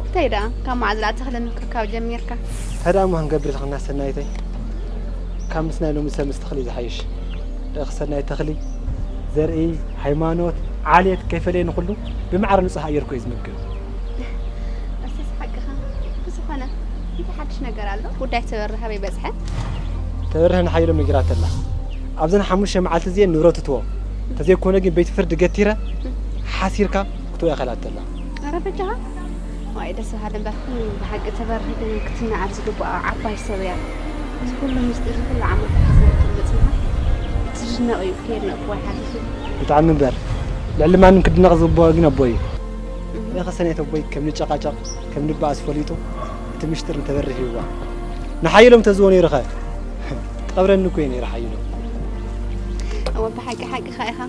እንታይ ደኣ ካብ መዓዝ ደኣ ተኽሊ ምክብካብ ጀሚርካ? እንታይ ደኣ እሞ ክንገብር ኢልክና ሰናይተይ? ካብ ምስ ናይ ሎሚ ሰብ ምስ ተኽሊ ዝሓይሽ። ደቂ ሰናይ ተኽሊ፣ ዘርኢ፣ ሃይማኖት፣ ዓሌት ከይፈለየ ንኹሉ ብማዕረ ንጹህ ኣየር እኮ እዩ ዝምግብ። እሱስ ሓቅኻ። ብዝኾነ፣ እንታይ ሓድሽ ነገር ኣሎ? ጉዳይ ተበርህ ኣበይ በጽሐ? ተበርህ ንሓየሎም ነጊራተላ። ኣብዘን ሓሙሽተ መዓልቲ እዚአን ንብረቱ ትቦ። እንተዘይኮነ ግን ቤት ፍርዲ ገቲረ ሓሲርካ ክትወ ኢኻ ኢላተላ። ኧረ በጃኻ። ዋይ ደስ በሃሊ እምበር። ብሓቂ ተበርህ ግን ክትነኣድ ዝግብኣ ዓባይ ሰብ እያ። እዚ ኩሉ ምስጢር፣ እዚ ኩሉ ዓመት ሓሲረቶ መጺኻ። ትድነቕ እዩ፣ ከየድነቕኩዋ ኣይሓልፍን። ብጣዕሚ እምበር። ልዕሊ ማንም ክድነቕ ዝግብኦ ግን ኣቦይ እዩ። እህ። እኔ ከሰኔት ኣቦይ ከም ንጨቃጨቕ፣ ከም ንበኣስ ፈሊጡ እቲ ምስጢር ንተበርህ ሂብዋ። ንሓየሎም ተዝዎ ነይሩ ኸ? ትቐብረኒ እኮ እዩ ነይሩ ሓየሎም። እወ ብሓቂ ሓቂኻ ኢኻ።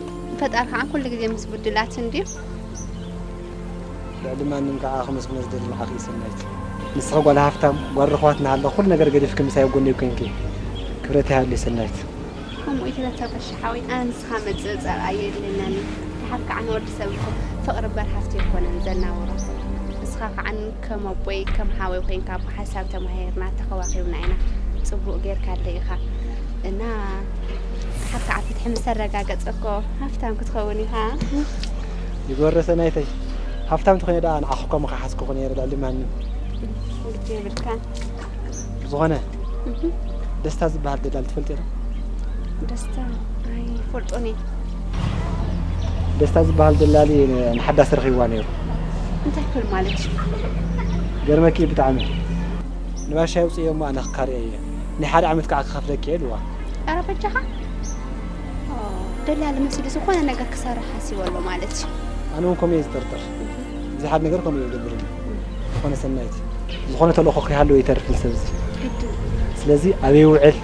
ፈጣሪ ከዓ ኩሉ ግዜ ምስ ብድላት እንድዩ። ልዕሊ ማንም ከዓ ከመስግኖ ዝደሊ ንዓኺ እዩ ሰናይት። ንስኺ ጓል ሃፍታም፣ ጓል ርኹባት እናሃለኹ ኩሉ ነገር ገዲፍኪ ምሳይ ኣብ ጎነይ ኮይንኪ። ክብረት ይሃብልኪ ሰናይት። ከምኡ ኢልካ ተበሻ ሓወይ፣ ኣነ ንስኻ መጽብጻብ ኣየድልየናን እዩ። ደሓር ከዓ ንወዲ ሰብ እኮ ፍቕሪ እምበር ሃፍቲ ኣይኮነን ዘናብሮ። ንስኻ ከዓ ከም ኣቦይ ከም ሓወይ ኮይንካ ብሓሳብ ተማሂርና ተኸባኺብና ኢና። ጽቡቕ ጌርካለይ ኢኻ። እና ደሓር ከዓ ፍትሒ ምስ ተረጋገጸ እኮ ሃፍታም ክትኸውን ኢኻ። ይግበሮ ሰናይተይ። ሃፍታም ትኾነ ደኣ ንዓኺ እኳ ምኽሓስኩኺ ነይረ ልዕሊ ማንም። ውድ የብልካን። ዝኾነ እህ። ደስታ ዝበሃል ደላሊ ትፈልጢ ዶ? ደስታ ኣይፈልጦን እየ። ደስታ ዝበሃል ደላሊ ን-፣ ንሓዳስ ረኺብዋ ነይሩ። እንታይ ክብል ማለት እዩ? ገርመኪ ብጣዕሚ። ንባሻ የውፅዮ እሞ ኣነ ክካርዮ እየ። ናይ ሓደ ዓመት ከዓ ክኸፍለኪ እየ ኢልዋ። ኧረ በጃኻ? ኦ፣ ደላሊ መሲሉ ዝኾነ ነገር ክሰርሕ ሓሲቡ ኣሎ ማለት እዩ። ኣነ እውን ከምኡ እየ ዝጥርጥር። እዚ ሓደ ነገር ከምኡ እዩ ዝገብር። ዝኾነ ሰናይት፣ ዝኾነ ተልእኾ ከይሃለዎ ይተርፍ ንሰብ እዚ። ግድን። ስለዚ ኣበይ ይውዕል፣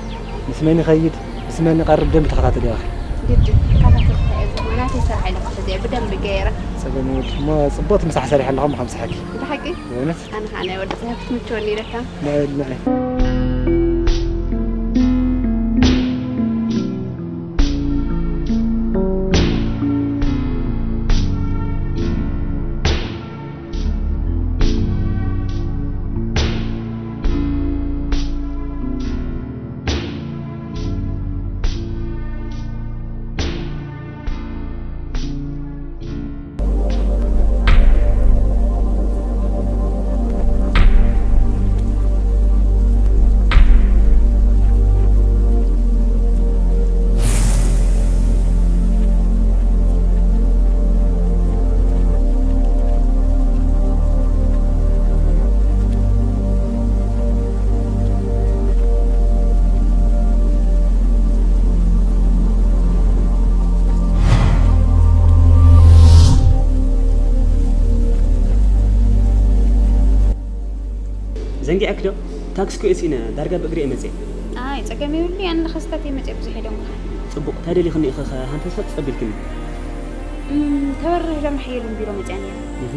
ምስ መን ይኸይድ፣ ምስ መን ይቐርብ ደንቢ ተኸታተልዮ ኢኺ። ግድን። ከታተልካ እየ ዘማ፣ ናተይ ስራሕ ኢለ ክሕዝ እየ ብደንቢ ገይረ። ጸገም የብሉን። እሞ ጽቡቕቲ ምሳሕ ሰሪሐ ኣለኹ፣ እሞ ከምስሐኪ። ብሓቂ? ብእውነት? ኣነ ኸዓ ናይ ወዲ ሰብ ክትምችወኒ ኢለታ። ንዕል፣ ንዕል። ዘንጊዐኪ ዶ? ታክሲ እኮ እየ ስኢነ፣ ዳርጋ ብእግሪ እየ መፅየ። ኣይ፣ ፀገም የብሉ፣ ኣነ ንኸስታት እየ መፅየ፣ ብዙሕ የደንጉኻ። ፅቡቕ፣ እንታይ ደሊኽኒ ኢኺ ኸ ሃንፈስፈስ ፀቢልክኒ? እም፣ ተበርህ ሎም ሓየሎም ቢሮ መፅያ ነይረ። እህ።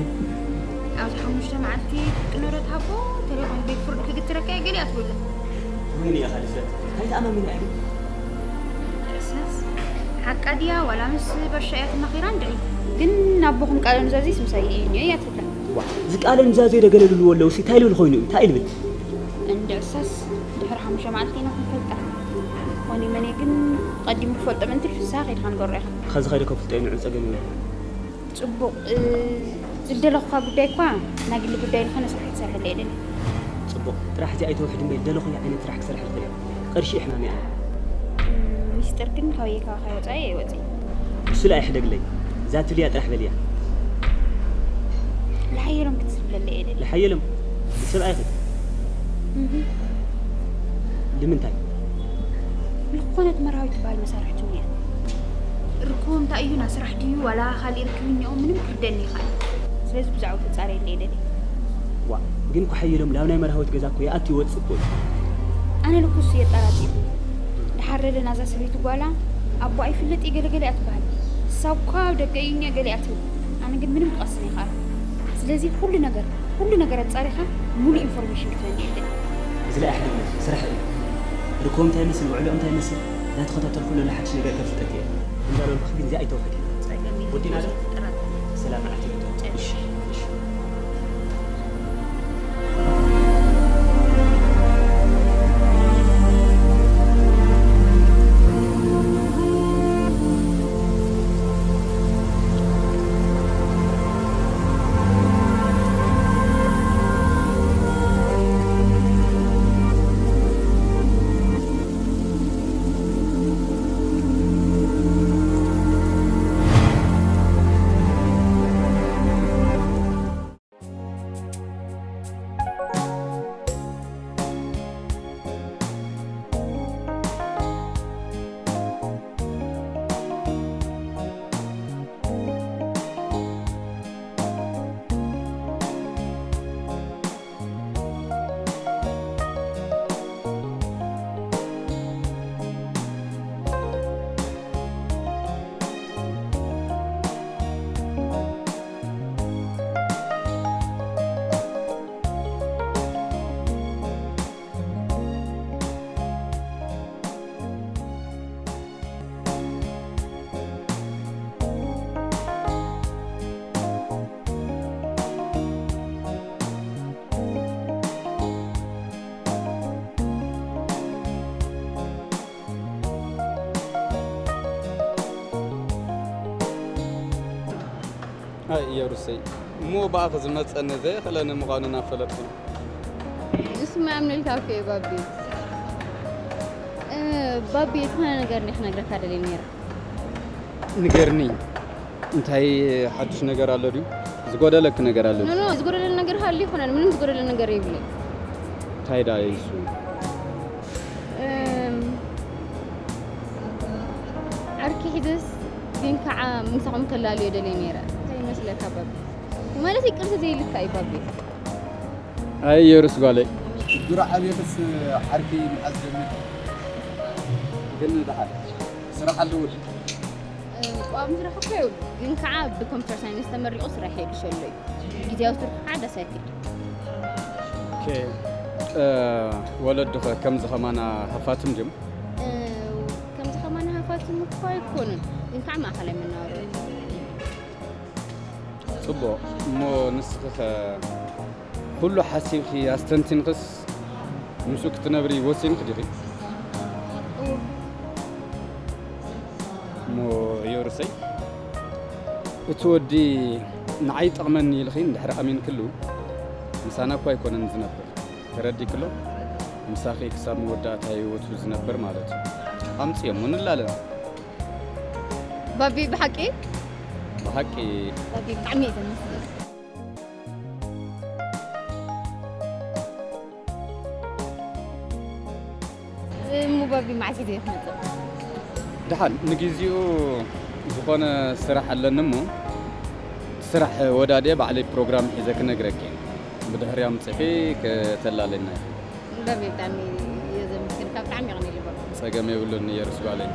ኣብዚ ሓሙሽተ መዓልቲ ጥቂ ንብረት ሃቦ፣ ተለይኮነ ቤት ፍርዲ ክግትረካ እየ ገሊኣ ትብሎ። ወይኒ እያ ካልእ ፍለጥ። እንታይ ተኣማሚና እያ ግን? እሰስ፣ ሓቃ ድያ ዋላ ምስ በሻ እያ ተማኺራ እንድዒ? ግን ኣቦኹም ቃለ ኑዛዜስ ምሳይ እየ እያ ትብላ። ዋ፣ እዚ ቃለ ኑዛዜ ዶ ገለ ልብልዎ ኣለዉ ሲ፣ እንታይ ልብል ኮይኑ እዩ? እንታይ ልብል? እንድዕሰስ፣ ድሕሪ ሓሙሽተ መዓልቲ ኢና ክንፈልጣ። ኮነ መነ ግን ቀዲሙ ክፈልጦ ምእንቲ ፍስሃ ከይድካ ንገሮ ኢኻ። ኸዚ ኸይደ ከፍልጦ እዩ ንዑ ጸገም የብሉን። ጽቡቕ፣ እ፣ ዝደለኹኻ ጉዳይ እኳ ናይ ግሊ ጉዳይ ዝኾነ ስራሕ ክትሰርሐለይ እየ ደልየ። ጽቡቕ፣ ጥራሕ እዚኣ ኣይተውሕድ እምበይ፣ ዝደለኹዮ ዓይነት ስራሕ ክሰርሕ ይኽእል እየ። ቅርሺ እዩ ሕማመይ ኣነ። እም፣ ሚስጥር ግን ካበየካ ከይወጻኢ ኣይወጽእን። እሱ ለኣ ይሕደግለይ። እዛ ትብልያ ጥራሕ በልያ። ለሓየሎም ክትዝብለለይ እየ ደልየ። ለሓየሎም? ሰብኣይኺ? እህ። ንምንታይ? ዝኾነት መርሃዊት ትበሃል መሳርሕቱ እያ። ርክቦም እንታይ እዩ? ናይ ስራሕ ድዩ ዋላ ካሊእ ርክብ እኒኦ? ምንም ክርደኒ ይኽእል። ስለዚ ብዛዕባ ተጻረየለይ ደሊ። ዋ፣ ግን እኮ ሓየሎም ላብ ናይ መርሃዊት ገዛ እኮ ይኣቱ ይወጽእ እኮ እዩ። ኣነ ልኩስ እየ ኣጠራጢሩኒ። ደሓር ደለ ናዛ ሰበይቲ ጓላ ኣቦኣ ይፍለጥ እዩ ገለገለ እያ ትበሃል። ንሳ እኳ ኣብ ደገ እዩ እኒኦ ገለ እያ ትብል። ኣነ ግን ምንም ክቐስን ይኽእል። ስለዚ ኩሉ ነገር፣ ኩሉ ነገር ኣጻሪኻ ሙሉእ ኢንፎርሜሽን ክትበኒ እየ ደሊ። እዚ ላይ ኣሕደግና ስራሕ እዩ። ርክቦም እንታይ ይመስል፣ ውዕልኦም እንታይ ይመስል፣ እናተኸታተልኩ ለሎ ሓድሽ ነገር ከፍልጠኪ እየ። እንዳበልኩኺ ግን እዚኣ ኣይተውሕዲ። ጸገም የለን። ወዲና ዶ? ጥራት። ሰላም መዓልቲ ይሁን። ጸገም። እሺ፣ እሺ። ኢየሩሰይ፣ እሞ ብኣኺ ዝመጸኒ ዘየኽእለኒ ምዃኑ እናፈለጥኩ። እሱማ ያምንልካ እኮ እዩ ባቢ። እ፣ ባቢ፣ ዝኾነ ነገር እኔ ክነግረካ ደልየ ነይረ። ንገርኒ፣ እንታይ ሓድሽ ነገር ኣሎ ድዩ? ዝጎደለክ ነገር ኣሎ ድዩ? ኖ፣ ኖ፣ ዝጎደለ ነገር ሃልዩ ይኾነን፣ ምንም ዝጎደለ ነገር የብለይ። እንታይ ደኣ እዩ እሱ? እም፣ ዓርኪ ሒዘስ ግን ከዓ ምሳኹም ከላልዮ ደልየ ነይረ። እንታይ ይመስለካ ባቢ? ማለት ይቅርታ ዘይልካ እዩ ባቢ። ኣይ የሩስ ጓለይ። ዱራ ዓብየትስ ዓርኪ መዓዝ ጀሚሩ? ግን ደሓን ስራሕ ኣለዎ ድዩ? ቋሚ ስራሕ እኮ የብሉ፣ ግን ከዓ ብኮምፒተር ሳይንስ ተመሪቑ ስራሕ የድልዮ ኣሎ እዩ። ግዜያዊ ስራሕ ከዓ ደስ ኣይክድ። ኦኬ። እ፣ ወለድኸ ከምዚ ኸማና ሃፋትም ድዮም? እ፣ ከምዚ ኸማና ሃፋትም እኮ ኣይኮኑን፣ ግን ከዓ ማእኸላይ መናበሪ። ጽቡቕ። እሞ ንስኺ ኸ ኩሉ ሓሲብኺ ኣስተንቲንክስ ምስኡ ክትነብሪ ወሲንኪ ዲኺ? እሞ የሩሰይ፣ እቲ ወዲ ንዓይ ይጠቕመኒ ኢልኺ እንድሕር ኣሚንክሉ፣ ምሳና እኳ ኣይኮነን ዝነብር። ተረዲክሎ? ምሳኺ ክሳብ መወዳእታ ህይወቱ ዝነብር ማለት እዩ። ኣምጽዮ እሞ ንላለ። ባቢ፣ ብሓቂ? ብሓቂ። ባቢ፣ ብጣዕሚ እዩ ዘመስግን። እሞ ባቢ፣ መዓስ ግዜ ክትመጽእ? ደሓን፣ ንግዜኡ ዝኾነ ስራሕ ኣለኒ እሞ፣ ስራሕ ወዳድየ ባዕለይ ፕሮግራም ሒዘ ክነግረኪ። ብድሕሪያ ምጽኺ ከተላልየና ኢኺ። ባቢ፣ ብጣዕሚ እየ ዘመስግንካ፣ ብጣዕሚ የቐንየለይ ባቢ። ጸገም የብሉን፣ የሩስ ጓለይ።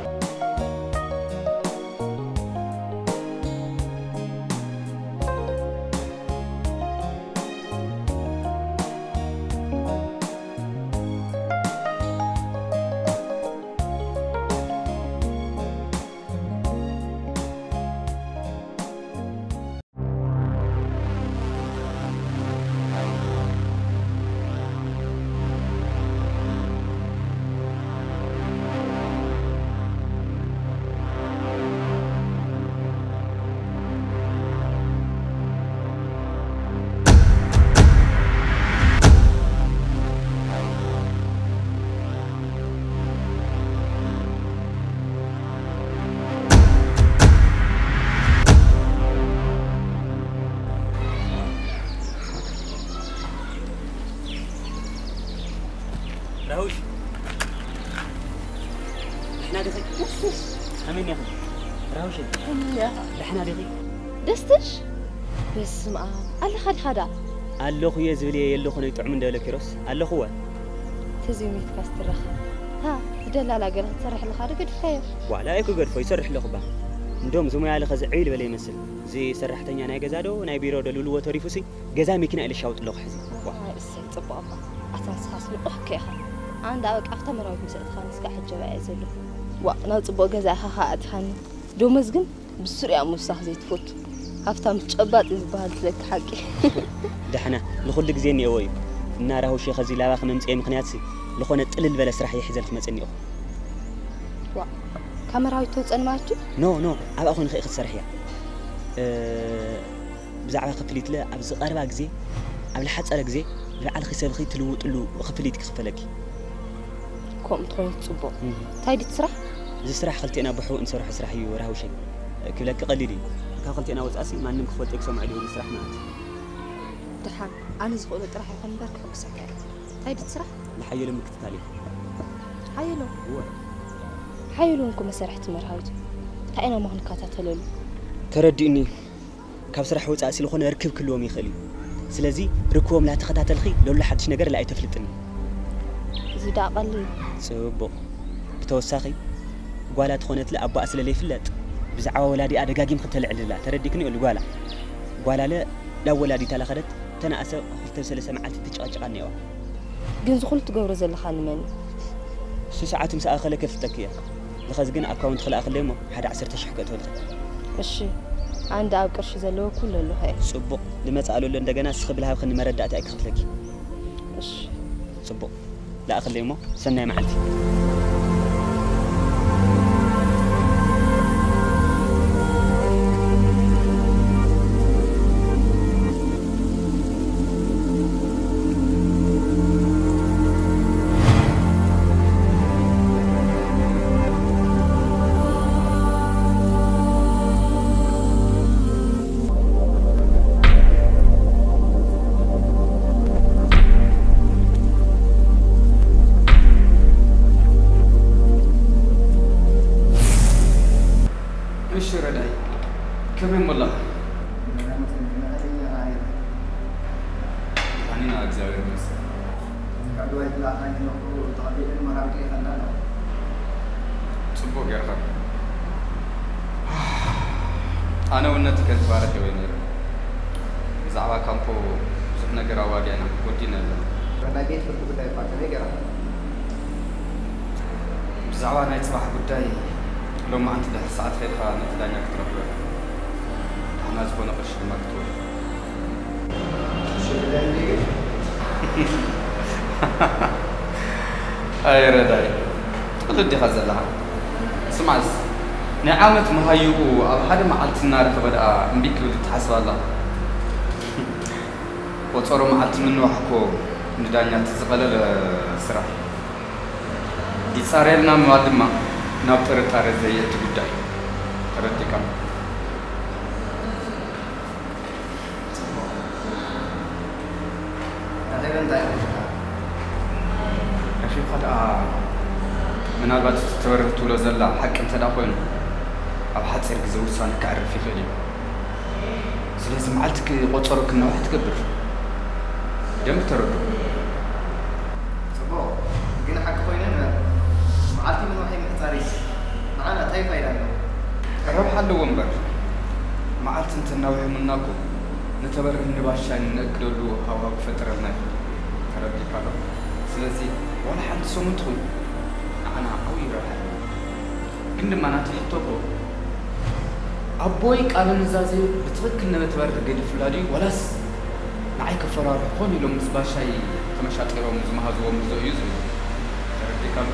ራሁሽ፣ ደሕና ዲኺ? ከመይ እኒኻ? ራሁሽ፣ ከመይ እኒኻ? ደሕና ዲኺ? ደስትሽ? በስመ ኣብ፣ ኣለኻ ዲኻ ደኣ? ኣለኹ እየ ዝብል እየ የለኹን ኣይጥዑም እንደ በለ ኪሮስ፣ ኣለኹ እወ። ተዘይሞይትካ ስትረኸብ። ሃ፣ እቲ ደላላ ገለ ክትሰርሕ ኣለኻ ዶ ገዲፍካዮ? ዋላ ኣይክገድፎ፣ ይሰርሕ ኣለኹ እባ። እንዶም እዚ ሞያ ለኸ እዚ ዕብይ ዝበለ ይመስል። እዚ ሰራሕተኛ ናይ ገዛ ዶ ናይ ቢሮ ዶ ልብልዎ ተሪፉሲ፣ ገዛ መኪና ኢለ ሻውጥ ኣለኹ ሕዚ። ዋ። ዋይ፣ እሰይ፣ ጽቡቕ እባ። ኣታ ንስኻስ ንቑሕ እኮ ኢኻ። ኣነ ደኣ በቃ ኣብታ መራዊት ምስ ኣእትኻኒ ስጋዕ ሕጀባ እየ ዘለኹ። ዋእ፣ ናብ ጽቡቕ ገዛ ኢኻ ኸኣ ኣእቲኻኒ። ደሞዝ ግን ብስሩዕ እያ ምውሳኽ ዘይትፈቱ። ሃፍታም ጨባጥ እዩ ዝበሃል ትለኪ ሓቂ። ደሕና፣ ንኹሉ ግዜ እኒኤዎ እዩ። እና ራሁሽ ኸዚ ላባኺ መምጽኤ ምኽንያትሲ፣ ዝኾነ ጥልል በለ ስራሕ እየ ሒዘልኪ መጽእ እኒኤኹ። ዋእ፣ ካብ መራዊት ተውጸኒ ማለት ድዩ? ኖ፣ ኖ፣ ኣብኣ ኮይንኺ ኢኺ ትሰርሕያ። እ፣ ብዛዕባ ክፍሊትለ ኣብዚ ቀረባ ግዜ፣ ኣብ ዝሓጸረ ግዜ ንባዕልኺ ሰብኺ ትልውጥሉ ክፍሊት ክኽፈለኪ። ከምኡ እንተኾይኑ ጽቡቕ። እህ። እንታይ ድዩ እቲ ስራሕ? እዚ ስራሕ ክልቴና ብሕቡእ እንሰርሖ ስራሕ እዩ ራህውሸይ። ክብለኪ ቀሊል እዩ። ካብ ክልቴና ወጻእሲ ማንም ክፈልጦ ክሰምዖ ድዩ ስራሕ ማለት። ደሓን፣ ኣነ ዝኽእሎ ጥራሕ ይኹን እምበር ክሕጉሰካ እየ። እንታይ ድዩ እቲ ስራሕ? ንሓየሎም ምክትታል እዩ። ሓየሎም? እወ። ሓየሎም እኮ መሳርሕቲ መርሃዊት እዩ። እንታይ ኢና እሞ ክንከታተለሉ? ተረዲኡኒ። ካብ ስራሕ ወጻእሲ ዝኾነ ርክብ ክህልዎም ይኽእል እዩ። ስለዚ ርክቦም ላተኸታተልኺ ለሎ ሓድሽ ነገር ለኣይተፍልጥኒ። እዚ ደኣ ቀሊል። ጽቡቕ። ብተወሳኺ ጓላ ትኾነትለ ኣቦኣ ስለ ለይፍለጥ ብዛዕባ ወላዲኣ ደጋጊምኺ ተልዕልላ። ተረዲክኒ ኦሊ ጓላ። ጓላለ ናብ ወላዲታ ላኸደት ተነኣሰ ክልተ ሰለስተ መዓልቲ ትጨቐጭቓ እኒኣዋ። ግን ዝኹሉ ትገብሮ ዘለኻ ንመን እዩ? እሱ ሰዓቱ ምስ ኣኸለ ከፍልጠኪ እየ። ንኸዚ ግን ኣካውንት ክልኣኽለይ እሞ ሓደ ዓሰርተ ሽሕ ከእትወልኺ። እሺ፣ ኣንዳ ኣብ ቅርሺ ዘለዎ ኩሉ ኣለኹ እየ። ጽቡቕ፣ ልመጽእ ኣሎ እንደገና እስኺ ብልሃብኽኒ መረዳእታ እየ ክኸፍለኪ። እሺ። ጽቡቕ፣ ልኣኽለይ እሞ ሰናይ መዓልቲ። ኢና እግዚኣብሔር ይመስገን። ካብ ድባይ ዝለኣኻኒ ኣለኹ፣ ተቐቢለን መራብቲ ይኸና ኣለኹ። ጽቡቕ ጌርካ። ኣነ እውን ነቲ ከንቲባ ረኺበ ነይረ። ብዛዕባ ካምፖ ብዙሕ ነገር ኣዋጊዕና ወዲና ኣለና። ናይ ቤት ፍርዲ ጉዳይ እኳ ከመይ ገይራ? ብዛዕባ ናይ ጽባሕ ጉዳይ ሎማዓንቲ ድሕሪ ሰዓት ከይድካ ነቲ ዳኛ ክትረኽቦ ኢኻ። ደሕና ዝኾነ ቅርሺ ድማ ክትወስድ። ኣይ ረዳይ፣ ትቕልድ ዲኻ ዘለኻ? ስማዕስ፣ ናይ ዓመት መሃይኡ ኣብ ሓደ መዓልቲ እናረኸበ ደኣ እምቢ ክብል ትሓስብ ኣለኻ? ቆጸሮ መዓልቲ ምንዋሕ እኮ ንዳኛ እቲ ዝቐለለ ስራሕ። ይጻረየልና ምባል ድማ ናብ ጥርጣረ ዘየእቲ ጉዳይ። ተረዲእካ? ጽቡቕ። ረኺበ እንታይ ኢኻ? ረኺብካ ደኣ ምናልባት እቲ ተበርህ ትብሎ ዘላ ሓቂ እንተ ደኣ ኮይኑ፣ ኣብ ሓጺር ግዜ ውሳነ ከዕርፍ ይኽእል እዩ። ስለዚ መዓልቲ ክ-፣ ቆጸሮ ክናዋሕ ትገብር። ብደንቢ ተረድኦ። ጽቡቕ፣ ግን ሓቂ ኮይኑ ንበል። መዓልቲ ምንዋሐይ ምሕጻር እዩ። ንዓና እንታይ ፋይዳ ኣለዎ? ረብሓ ኣለዎ እምበር፣ መዓልቲ እንተናዊሖምልና እኮ ንተበርህን ንባሻይን እነእክለሉ ሃዋህው ክፈጥረልና ይኽእል። ተረዲእካ ዶ? ስለዚ ዋላ ሓንቲ ሰሙን ትኹን ንዓና ዓብዪ ረብሓ ኣለዎ። ግን ድማ ናተይ ሕቶ እኮ፣ ኣቦይ ቃለ ኑዛዜ ብትኽክል ንመትበር ገዲፉላ ድዩ፣ ዋላስ ንዓይ ከፈራርሑ ኮን ኢሎም ምስ ባሻይ ተመሻጢሮም ዝመሃዝዎ ምህዞ እዩ ዝብል? ተረዲእካ ኣሎ?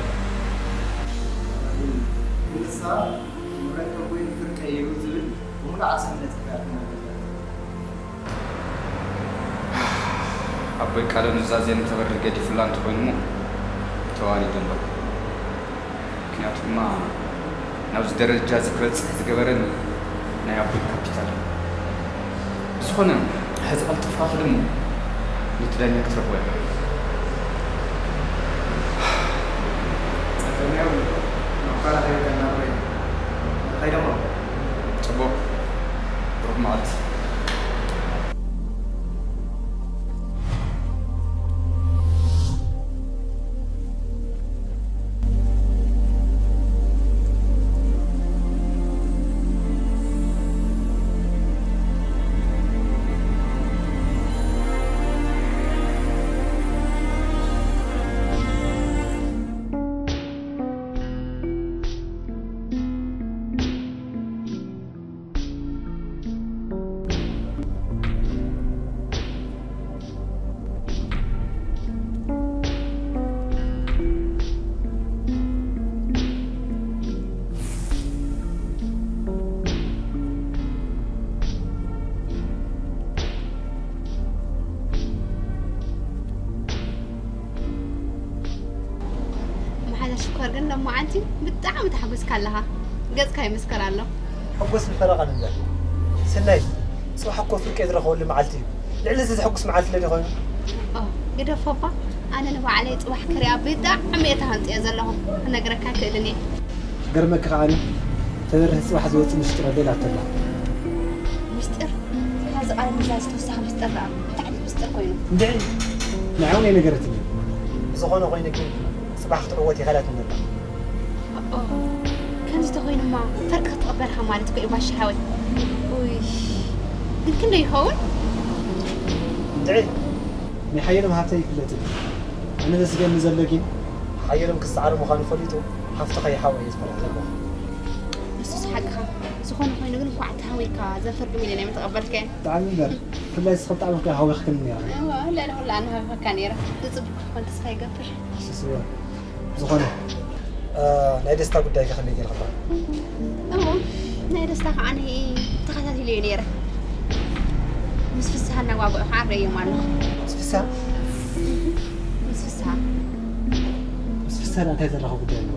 ንሳ ንብረት ኣቦይ ፍርቀይ እዩ ዝብል ብምሉእ ዓርሰ እምነት ክፍያት ነበር። ኣቦይ ቃለ ኑዛዜ ንተበርህ ገዲፉላ እንተኾይኑ እሞ ተዋሪዱ ኣሎ። ምክንያቱ ድማ ናብዚ ደረጃ እዚ ክበጽሕ ዝገበረኒ ናይ ኣቦይ ካፒታል እዩ። ብዝኾነ፣ ሕዚ ቀልጢፍካ ክድ እሞ ነቲ ዳኛ ክትረኽቦ ኢኻ። ጸገም የብሉን። መከላኸሊ ከናግሮ ኢና። ንኸይድ እሞ። ጽቡቕ። ብሩኽ መዓልቲ። መሓዛ ሽኮር ግን ሎማዓንቲ ብጣዕሚ ተሓጒስካ ኣለኻ። ገጽካ ይምስክር ኣሎ። ሕጉስ ንፈረቓ ንግበር። ስናይ፣ ጽባሕ እኮ ፍርቂ ዝረኸበሉ መዓልቲ እዩ። ልዕሊ እዚ ዘሐጉስ መዓልቲ ለዶ ኮይኑ? ኦ፣ ግደፎ እባ። ኣነ ንባዕለይ ጽባሕ ክሪኣ ብጣዕሚ እየ ተሃንጥየ ዘለኹ። ክነግረካ ክእልን እየ። ክገርመካ ከዓኒ፣ ተበርህ ጽባሕ ዝወጽእ ምስጢር ኣሎ ኢላቶ ኣላ። ምስጢር? ካብዚ ቃለ ምልልስ ዝተወሰኸ ምስጢር ደኣ እንታይ ዓይነት ምስጢር ኮይኑ? እንድዒ፣ ንዓይ እውን ኣይነገረትንን። ብዝኾነ ኮይኑ ግን፣ ጽባሕ ክትዕወት ኢኻ ኢላትኒ ኣላ። ኦ፣ ከምዚ ተኾይኑማ፣ ፈርቂ ክትቕበልካ ማለት እኮ እዩ ባሻ ሓወይ። ኡይ፣ ግን ክንደይ ይኸውን? እንድዒ፣ ናይ ሓየሎም ሃብተይ ይፍለጥኒ። ኣነ ዘስግአኒ ዘሎ ግን፣ ሓየሎም ክሰዓር ምዃኑ ፈሊጡ፣ ሃፍትኻ ይሓቦ እየ ዝፈርሕ ዘለኹ። ንሱስ ሓቅኻ። ዝኾነ ኮይኑ ግን እንኳዕ ተሃዊካ፣ ዘን ፍርቂ ሚልዮን ኣይምተቐበልካየን። ብጣዕሚ እምበር፣ ብፍላይ ንስኺ ብጣዕሚ እኮ ሃዊኽክኒ ነይራ። እወ፣ ልዕሊ ኩሉ ኣነ ሃዊኸካ ነይረ። ዝጽቡቕ ክኾን ተስፋ ይገብር። እሱስ እወ። ዝኾነ፣ እ፣ ናይ ደስታ ጉዳይ ከ ከመይ ገይርኽዋ? እወ፣ ናይ ደስታ ከኣ ኣነ ተኸታቲለዮ ነይረ። ምስ ፍስሃ እናዋግዑ ከኣ ርእዮም ኣለኹ። ምስ ፍስሃ? ምስ ፍስሃ። ምስ ፍስሃ እንታይ ዘራኽብ ጉዳይ ኣለዎ?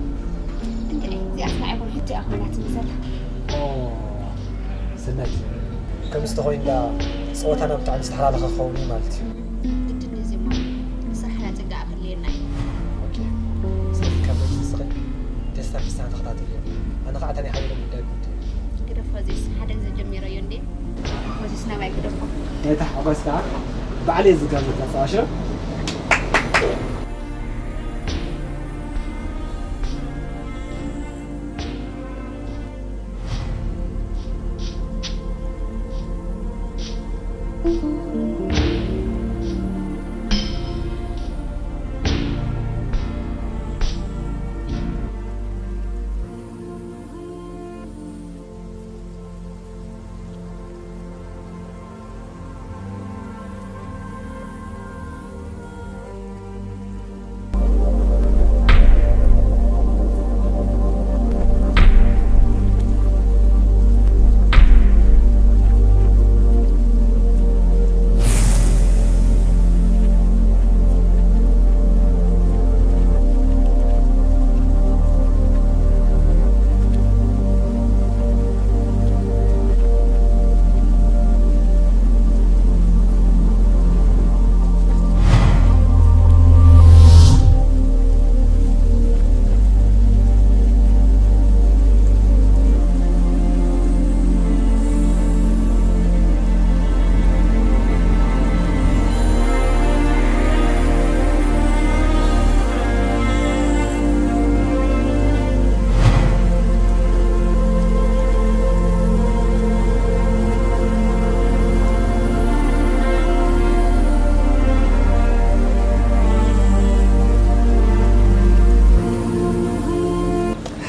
እንግዲህ እዚኣስ ንዓይ እውን ሕቶ እያ ኮይናትኒ ዘላ። ኦ፣ ሰናይት፣ ከምዚ ተኾይኑ ደኣ ጸወታና ብጣዕሚ ዝተሓላለኸ ክኸውን እዩ ማለት እዩ። ግድን እዩ ዜማ። ንስራሕና ጽግዓ ክህልየና እዩ። ኦኬ። ስለዚ ካብ በዚ ንስኺ ደስታ ፍስሃ ተኸታተልዮ። ኣነ ኸዓ እታ ናይ ሓየሎም ጉዳይ ክውድእ እዩ። ግደፎ፣ እዚስ ሓደ ግዜ ጀሚረዮ እንዴ? እዚስ ናባይ ግደፎ። ናይ ታሕጓስ ከኣ ባዕለይ ዝጋዘት ኣሳዋሸ።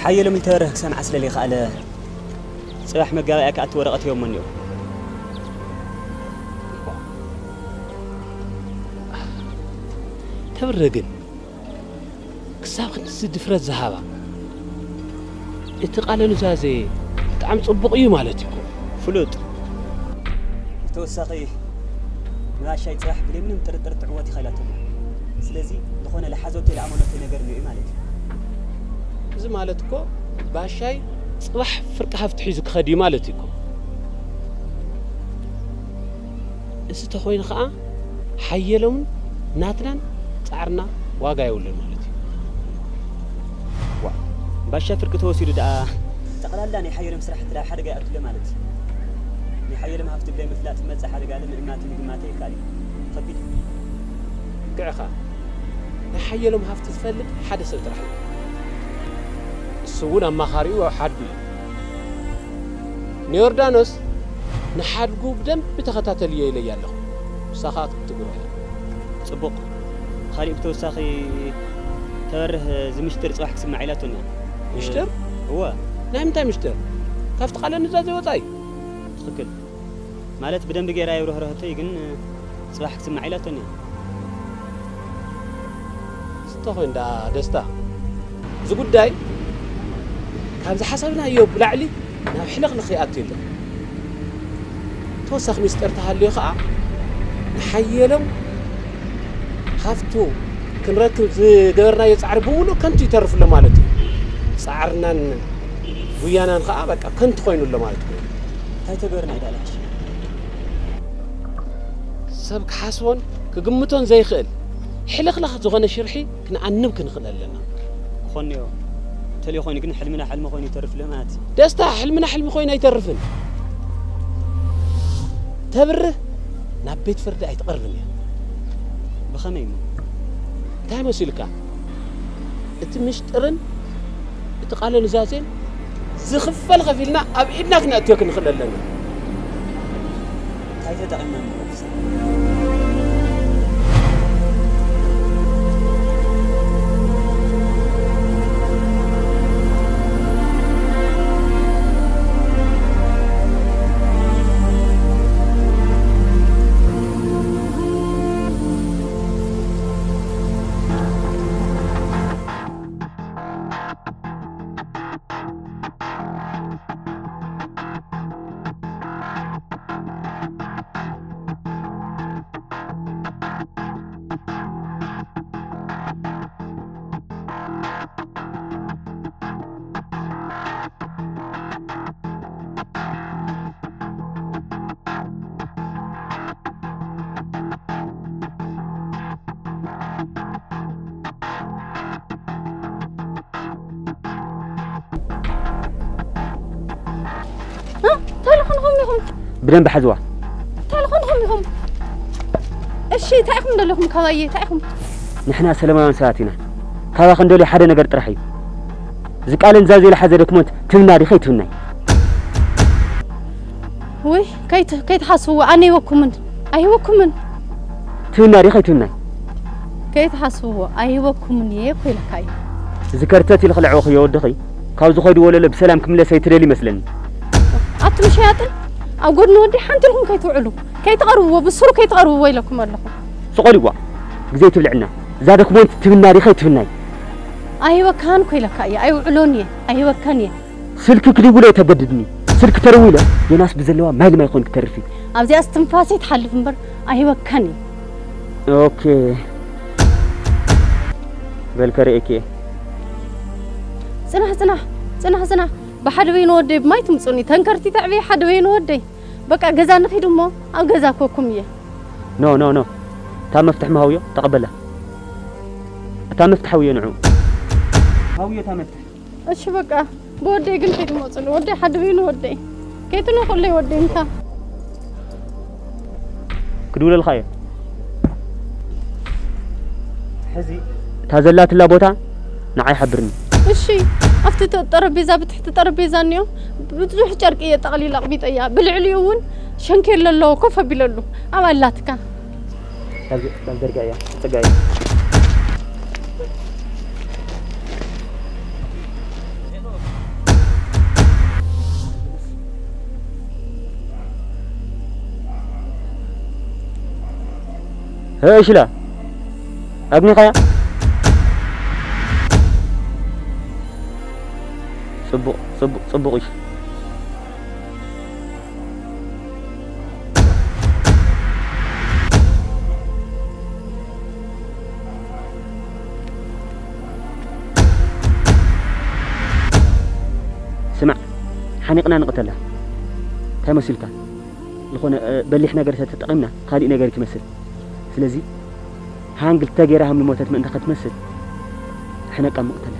ሓየሎም ዝተበርህ ክሰምዓ ስለ ዘይከኣለ፣ ጽባሕ መጋባእያ ክኣቱ ወረቐት ሂቦሞ እኒኦ። ተብርህ ግን ክሳብ ክንድዚ ድፍረት ዝሃባ፣ እቲ ቃለ ኑዛዜ ብጣዕሚ ጽቡቕ እዩ ማለት እዩ እኮ። ፍሉጥ። ብተወሳኺ፣ ንባሻይ ጽባሕ ብለይ ምንም ጥርጥር ትዕወት ኢኻ ኢላቶ። ስለዚ፣ ዝኾነ ለሓዘቶ ኢላ ኣመነቶ ነገር እኒኦ እዩ ማለት እዩ። እዚ ማለት እኮ፣ ባሻይ ጽባሕ ፍርቂ ሃፍቲ ሒዙ ክኸድ እዩ ማለት እዩ እኮ። እዚ ተኾይኑ ኸኣ ሓየሎምን ናትናን ጻዕርና ዋጋ የብሉን ማለት እዩ። ዋ፣ ባሻ ፍርቂ ተወሲዱ ደኣ ጠቕላላ ናይ ሓየሎም ስራሕቲ ደኣ ኣብ ሓደጋ ይኣቱ ኣሎ ማለት እዩ። ናይ ሓየሎም ሃፍቲ ብለይ ምፍላጥ ዝመጽእ ሓደጋ ኣሎ ምእማትን ምግማትን ይከኣል እዩ። ከቢድ እዩ። ልክዕኻ። ናይ ሓየሎም ሃፍቲ ዝፈልጥ ሓደ ሰብ ጥራሕ እዩ። እሱ እውን ኣማኻሪኡ ኣብ ሓዱ እዩ። ንዮርዳኖስ ንሓድጉ ብደንቢ ተኸታተልዮ ኢለያ ኣለኹ። ንሳ ኸኣ ክትግሮ እያ። ጽቡቕ። ካሊእ ብተወሳኺ ተበርህ እዚ ምሽጥር ጽባሕ ክስማዕ ኢላቶኒ እያ። ምሽጥር? እወ። ናይ ምንታይ ምሽጥር? ካብቲ ቃለ ኑዛዜ ወጻኢ? ትኽክል። ማለት ብደንቢ ገይራ የብረህረህቶይ ግን ጽባሕ ክስማዕ ኢላቶኒ እያ። ስተ ኾይን ደኣ ደስታ። እዚ ጉዳይ ካብ ዝሓሰብናዮ ብላዕሊ ናብ ሕልኽልኽ ይኣቱ ኣሎ። ተወሳኺ ሚስጥር ተሃልዩ ኸኣ ንሓየሎም ሃፍቱ ክንረክብ ዝገበርናዮ ጻዕሪ ብምሉእ ከንቱ ይተርፍ ኣሎ ማለት እዩ። ጻዕርናን ጉያናን ኸኣ በቃ ከንቱ ኮይኑ ኣሎ ማለት እዩ። እንታይ ተገበርና እዩ ደኣ ዝሓሸ? ሰብ ክሓስቦን ክግምቶን ዘይኽእል ሕልኽላኽ ዝኾነ ሽርሒ ክንኣንብ ክንኽእል ኣለና። ክኾንዮ፣ እንተልዮ ኮይኑ ግን ሕልምና ሕልሚ ኮይኑ ይተርፍ ኣሎ ማለት እዩ። ደስታ፣ ሕልምና ሕልሚ ኮይኑ ኣይተርፍን። ተብርህ ናብ ቤት ፍርዲ ኣይትቐርብን እያ። ብኸመይ እሞ? እንታይ መሲልካ? እቲ ምሽጥርን እቲ ቃለ ኑዛዜን ዝኽፈል ከፊልና ኣብ ኢድና ክነእትዮ ክንኽእል ኣለና። እንታይ ተጠቒምና ንረብሕ? እ? እንታይ ኢልኹም ኢኹም? ብደንቢ ሓዝዋ። እንታይ ኢልኹም ኢኹም? እሺ፣ እንታይ ኢኹም ደለኹም ካባየ? እንታይ ኢኹም? ንሕና ሰላማውያን ሰባት ኢና። ካባኺ እንደልዮ ሓደ ነገር ጥራሕ እዩ። እዚ ቃል እንዛዜ ዝሓዘ ዶክመንት ትብና ዲኺ ኣይትብናይ? ውይ፣ ከይት-፣ ከይትሓስብዎ፣ ኣነ ይወኩምን። ኣይወኩምን። ትብና ዲኺ ኣይትብናይ? ከይትሓስብዎ፣ ኣይወኩምን እየ እኮ ኢለካ እዩ። እዚ ከርተት ኢልኺ ልዕወኽዮ ወድኺ፣ ካብ ዝኸይድ ወለሎ ብሰላም ክምለስ ኣይትደሊ ይመስለኒ። ኣቱም ሸያጥን፣ ኣብ ጎድኒ ወዲ ሓንቲ ኢልኩም ከይትውዕሉ፣ ከይትቐርብዎ፣ ብስሩ ከይትቐርብዎ ኢለኩም ኣለኹ። ስቕ ኢልዋ፣ ግዜ ትብልዕና። እዛ ዶክመንት ትብና ዲኺ ኣይትብናይ? ኣይህበካን እኮ ኢለካ እየ፣ ኣይውዕሎን እየ፣ ኣይህበካን እየ። ስልኪ ክድውሎ ተገድድኒ። ስልኪ ተደዊለ፣ ዮናስ ብዘለዋ ማይ ልማይ ኮን ክተርፊ። ኣብዚኣ እስትንፋሰይ ትሓልፍ እምበር ኣይህበካን እየ። ኦኬ። በል ከርእየኪ እየ። ጽናሕ፣ ጽናሕ፣ ጽናሕ፣ ጽናሕ። ብሓደ በይኑ ወደይ ብማይ ትምጹኒ። ተንከርቲ ተዕብየ ሓደ በይኑ ወደይ። በቃ ገዛ ንኺድ እሞ ኣብ ገዛ ኮኩም እየ። ኖ፣ ኖ፣ ኖ። እታ መፍትሕ መሃውዮ ተቐበላ። እታ መፍትሕ ሃውዮ ንዑ። ሃውዮ እታ መፍትሕ። እሺ በቃ ብወደይ ግን ከይትመጹኒ። ወደይ ሓደ በይኑ ወደይ። ከይትነኹለይ ወደይ እንታ። ክድውለልካ እየ። ሕዚ እታ ዘላትላ ቦታ ንዓይ ሓብርኒ። እሺ፣ ኣብቲ ተ-፣ ጠረጴዛ፣ ብትሕቲ ጠረጴዛ እኒኦ ብዙሕ ጨርቂ እየ ጠቕሊለ ኣቕሚጠያ። ብልዕሊኡ እውን ሸንኬል ኣለዎ ኮፍ ኣቢለሉ። ኣብ ኣላትካ። ካብ ዚ-፣ ካብ ዘርጋ እያ፣ ጽጋ እያ። ሄይ ሽላ፣ ኣግኒኻያ? ጽቡቕ፣ ጽቡቕ፣ ጽቡቕ እዩ። ስማዕ፣ ሓኒቕና ንቕተላ። እንታይ መሲልካ? ዝኾነ፣ እ፣ በሊሕ ነገር ተተጠቒምና፣ ካሊእ ነገር እዩ ትመስል። ስለዚ፣ ሃንግል ተገይራ ሃም ልሞተት ምእንቲ ከትመስል፣ ሕነቃ ምቕተላ።